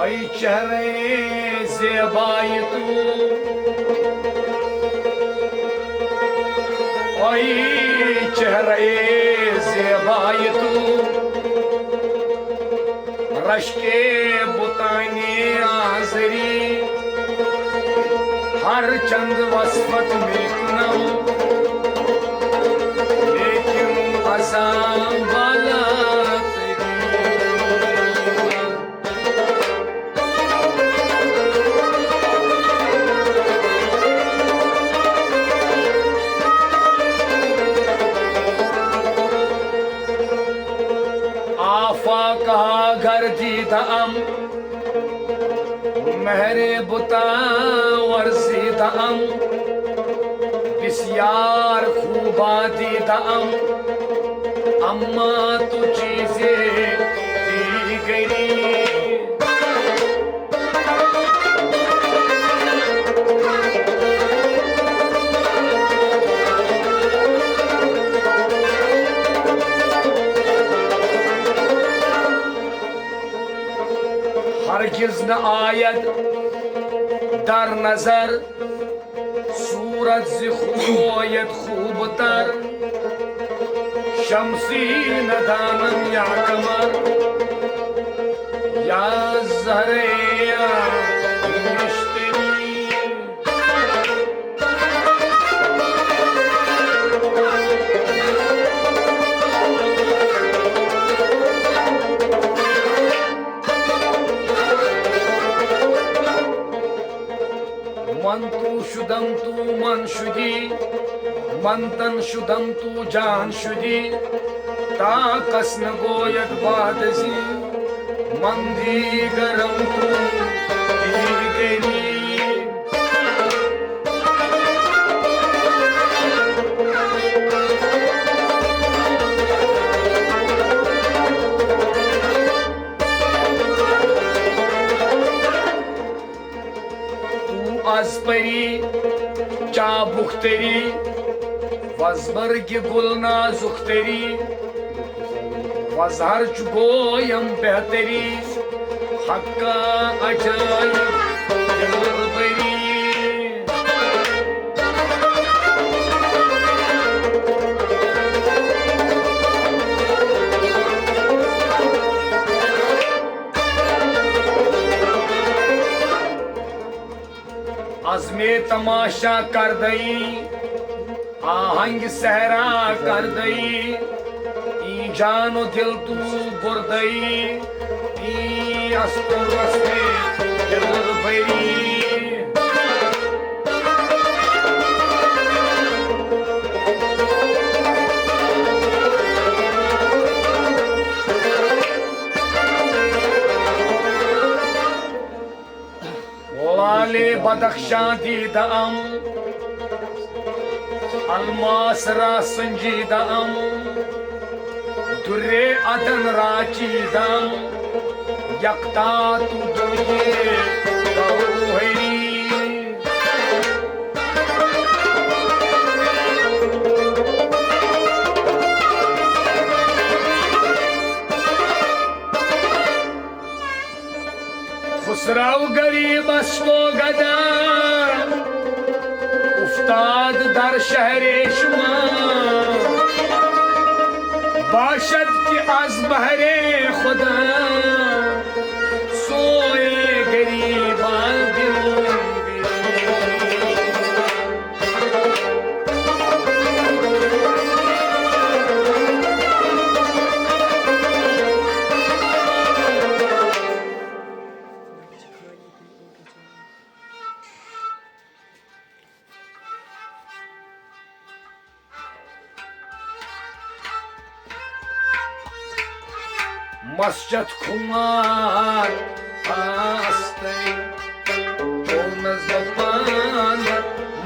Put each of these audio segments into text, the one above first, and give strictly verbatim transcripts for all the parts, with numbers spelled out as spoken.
A چہرے زیبائی تو، A چہرے زیبائی تو، رشکے بتانی آزری، ہر چند وصفت میکنم، لیکن ازاں بالاتری. آفاقہ گردیدہ ام، مہر بتاں ورزیدہ ام، بسیار خوباں دیدہ ام، اما تو چیزے دیگری. ہرگز نہ آید در نظر صورت زِ خدایت خوب تر، شمسی ندانم یا قمر یا زہرے یا نشتری. من تو شدم تو من شدی، من تن شدم تو جان شدی، تا کس نگوید بعد زی، من دیگرم تو دیگری. تو از پری چابکتری، وز برگ گل نازکتری، وز ہر چو گویم بہتری، حقا عجائب دلبری. از می تماشا کردئی، آہنگ صحرا کردئی، ای جان و دل تو بردئی، ای است و رست دلبری. لالِ بدخشاں دیدہ ام، الماس را سنجیدہ ام، درِ عدن را چیدہ ام، یکتا تو درِ گوہری. خسرو غریب است و گدا، افتاد در شہر شما، باشد که از بهر خدا سوی غریبان بروی. مسجد خمار آستئی، چونس بہ پان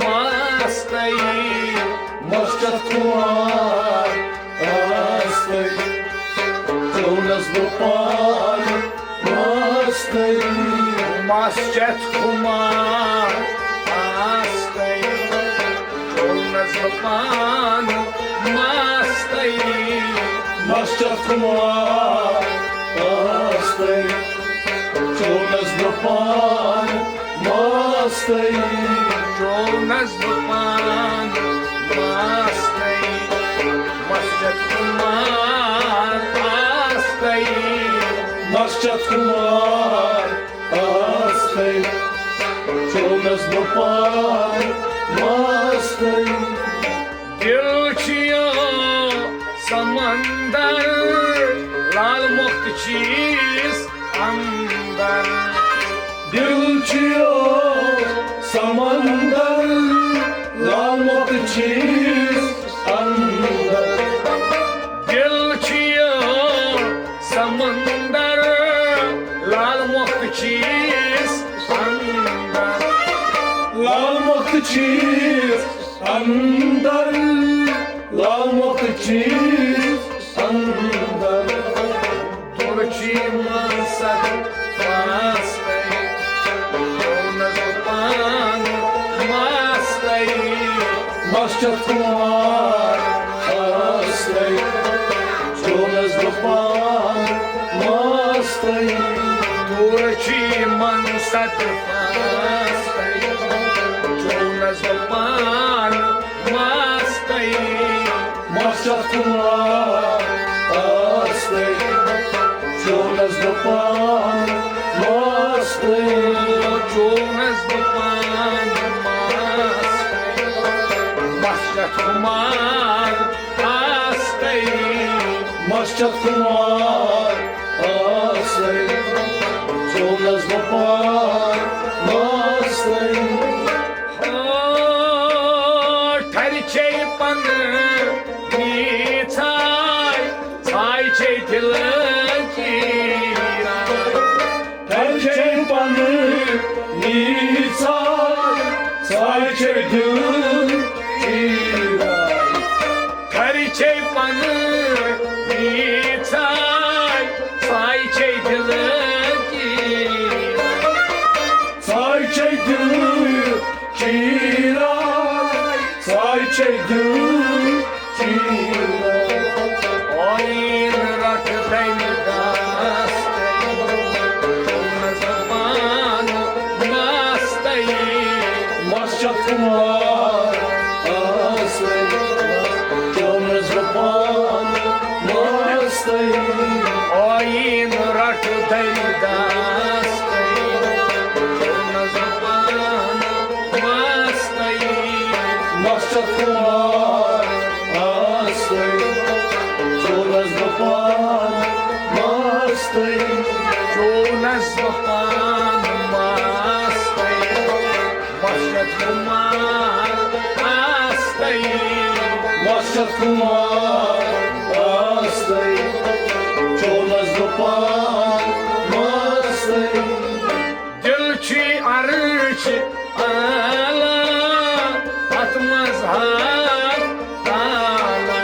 ماستئی. مسجد خمار آستئی، چونس بہ پان ماستئی. مسجد خمار آستئی، چونس بہ پان ماستئی. مسجد خمار آستئی، چونس بہٕ پانہٕ مستٕے۔ چونس بہٕ پانہٕ مستٕے۔ مسجد کمار آستٕے۔ مسجد کمار آستٕے۔ چونس بہٕ پانہٕ مستٕے۔ دل چھُ یہِ سمندر، لال مۄخت چھِس اندر۔ دل چھُ یہِ سمندر، لال مۄخت چھِس اندر۔ دل چھُ یہِ سمندر، لال مۄخت چھِس اندر۔ لال مۄخت چھِس اندر، لال مۄخت چھِس اندر۔ تُلچی منٛز ست فاستَے، چونس بہٕ پانہٕ مستَے۔ مسجد کمار آستَے، چونس بہٕ پانہٕ مستَے۔ تُلچی منٛز ست فاستَے، چونس بہٕ پانہٕ مستَے۔ مسجد کمار آستَے، چونس بہٕ پانہٕ مستَے۔ چونس بہٕ پانہٕ مستَے۔ مسجد کمار آستَے۔ مسجد کمار آستَے، چونس بہٕ پانہٕ مستَے۔ ٹھرِ چھے پنہٕ میٖژھاے، ژھاے چھے دِلہٕ چیٖران۔ ٹھرِ چھے پنہٕ میٖژھاے، ژھاے چھے دِلہٕ چیٖران۔ ٹھرِ چھے پنہٕ میٖژھاے، ژھاے چھے دِلہٕ چیٖران۔ ژھاے چھے دِلہٕ چیٖران، ژھاے چھے دِلہٕ چیٖران۔ آیٖن رٹھ تمہِ دستَے، چونس بہٕ پانہٕ مستَے۔ مسجد کمار آستَے، چونس بہٕ پانہٕ مستَے۔ آیٖن رٹھ تمہِ دستَے، چونس بہٕ پانہٕ مستَے۔ مسجد کمار آستَے، چونس بہٕ پانہٕ مستَے۔ چونس بہٕ پانہٕ مستَے۔ مسجد کمار آستَے۔ مسجد کمار آستَے، چونس بہٕ پانہٕ مستَے۔ دل چھُے عرش اعلیٰ، اتھ منٛز ہتھ تالہ۔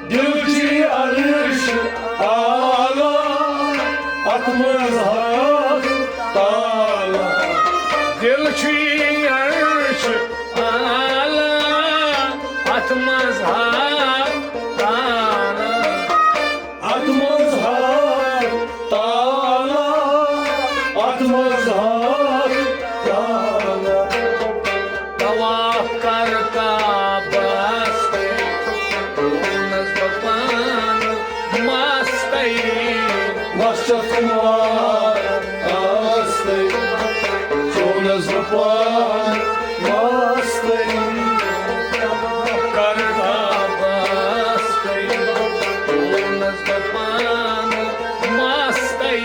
دل چھُے عرش اعلیٰ، اتھ منٛز ہتھ تالہ۔ دل چھُے عرش اعلیٰ، اتھ منٛز ہتھ تالہ۔ اتھ منٛز ہتھ تالہ، اتھ منٛز ہتھ تالہ۔ طواف کر کعبس تہٕ، چونس بہٕ پانہٕ مستَے۔ مسجد کمار آستَے، چونس بہٕ پانہٕ مستَے۔ کر کعبس تہٕ، چونس بہٕ پانہٕ مستَے۔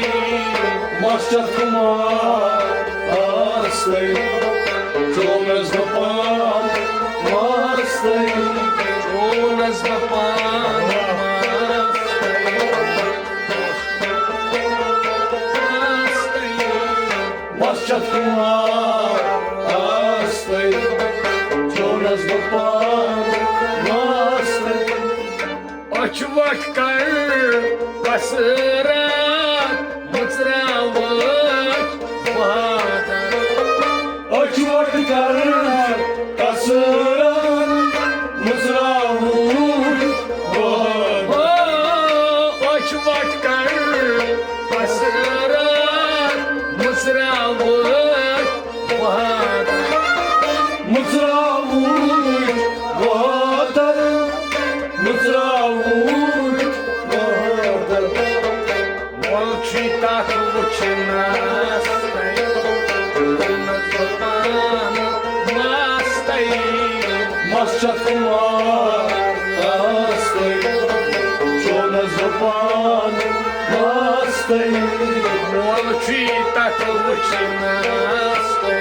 مسجد کمار آستَے، چونس بہٕ پانہٕ مستَے۔ چونس بہٕ پانہٕ مستَے۔ مسجد کمار آستَے، چونس بہٕ پانہٕ مستَے۔ أچھ وَٹھ کر کثرت مُژراوٕچ وعدٕ۔ أچھ وَٹھ کر کثرت مُژراوٕچ وعدٕ۔ او، أچھ وَٹھ کر کثرت مُژراوُن وادر، مُژراوُن وادر، مُژراوُن وادر۔ وَل چھُے تَتھ وٕچھنَس تَے، ووٚنُس بہٕ پانہٕ مَستَے۔ مَس چھَتھ خُمار آستَے، چونَس بہٕ پانہٕ مَستَے۔ وَل چھُے تَتھ وٕچھنَس تَے،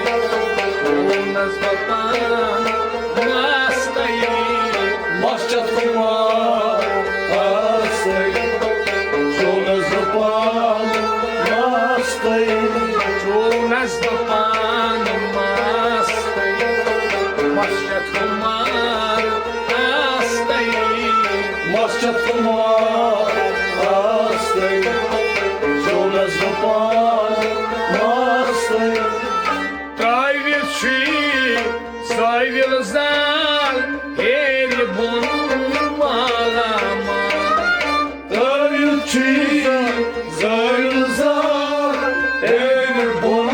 ووٚنُس بہٕ پانہٕ مَستَے۔ مَس چھَتھ خُمار آستَے، چونَس بہٕ پانہٕ مَستَے۔ چونَس بہٕ پانہٕ مَستَے۔ مَس چھَتھ خُمار آستَے۔ مَس چھَتھ خُمار آستَے، چونَس بہٕ پانہٕ مَستَے۔ ترٛٲوِتھ چھُے زٲوِل زال ہیٚرِ بۄن مالا مال۔ ترٛٲوِتھ چھُے زٲوِل زال ہیٚرِ بۄن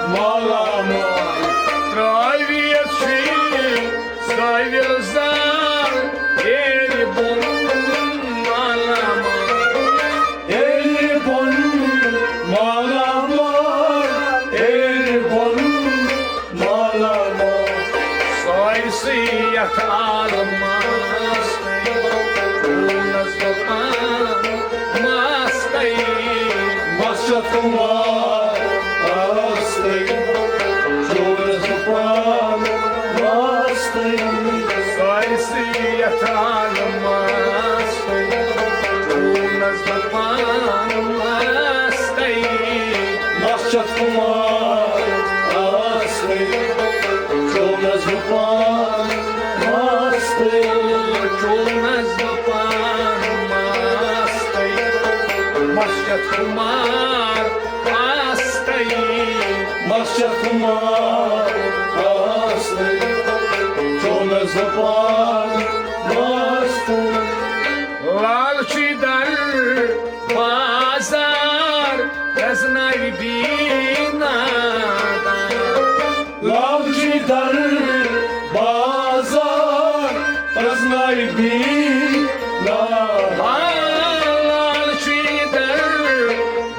مالا مال۔ ترٛٲوِتھ چھُے زٲوِل زال ہیٚرِ بۄن مالا مال۔ ہیٚرِ بۄن مالا مال، ہیٚرِ بۄن مالا مال۔ سٲرسٕے یَتھ عالمَس تَے، چونَس بہٕ پانہٕ مَستَے۔ مَس چھَتھ خُمار آستَے، چونَس بہٕ پانہٕ مَستَے۔ سٲرسٕے یَتھ عالمَس تَے، چونَس بہٕ پانہٕ مَستَے۔ مَس چھَتھ خُمار آستَے، چونَس بہٕ پانہٕ مَستَے۔ چونَس بہٕ پانہٕ مَستَے۔ مَس چھَتھ خُمار آستَے۔ مَس چھَتھ خُمار آستَے، چونَس بہٕ پانہٕ مَستَے۔ لالچی در بازار پرٛزناوِ بیٖنادار۔ لالچی در بازار پرٛزناوِ بیٖنادار۔ آ، لالچی در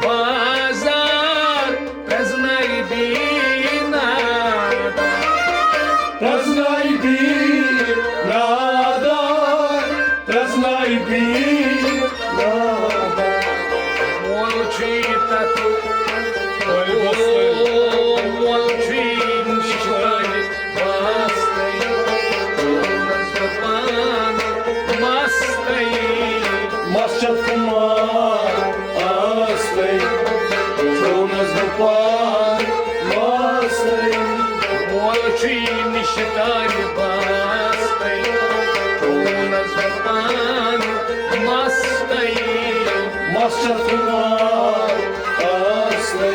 بازار پرٛزناوِ بیٖنادار۔ پرٛزناوِ بیٖنادار، پرٛزناوِ بیٖنادار۔ مول چھُے تَتھ، مول چھُے نِشتَے مَستَے، چونَس بہٕ پانہٕ مَستَے۔ مَس چھَتھ خُمار آستَے، چونَس بہٕ پانہٕ مَستَے۔ مول چھُے نِشتَے مَستَے، چونَس بہٕ پانہٕ مَستَے۔ مَس چھَتھ خُمار آستَے،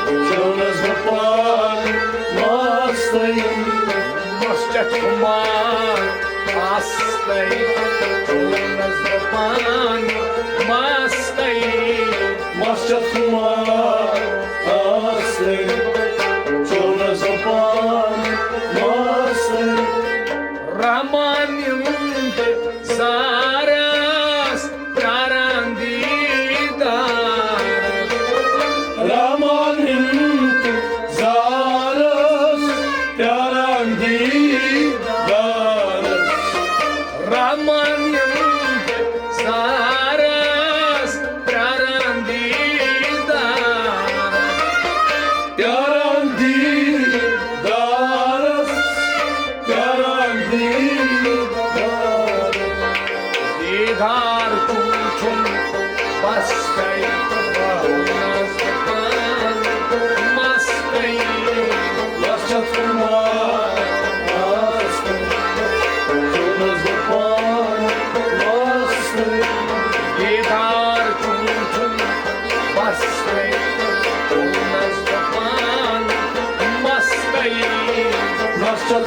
چونَس بہٕ پانہٕ مَستَے۔ مَس چھَتھ خُمار آستَے، چونَس بہٕ پانہٕ مَستَے۔ مَس چھَتھ خُمار آستَے، چونَس بہٕ پانہٕ مَستَے۔ رحمان اِنتظارَس پرٛاران دیٖدارَس۔ رحمان اِنتظارَس پرٛاران دیٖدارَس۔ رحمان اِنتظارَس پرٛاران دیٖدارَس۔ پرٛاران دیٖدارَس، پرٛاران دیٖدارَس۔ دیٖدار چھُم چھُم بَس کَرِ بَس پانہٕ مَستَے۔ لَچھَس کُمار مَستَے، چونَس بہٕ پانہٕ مَستَے۔ دیٖدار چھُم چھُم بَس کَرِ، چونَس بہٕ پانہٕ مَستَے۔ لَچھَس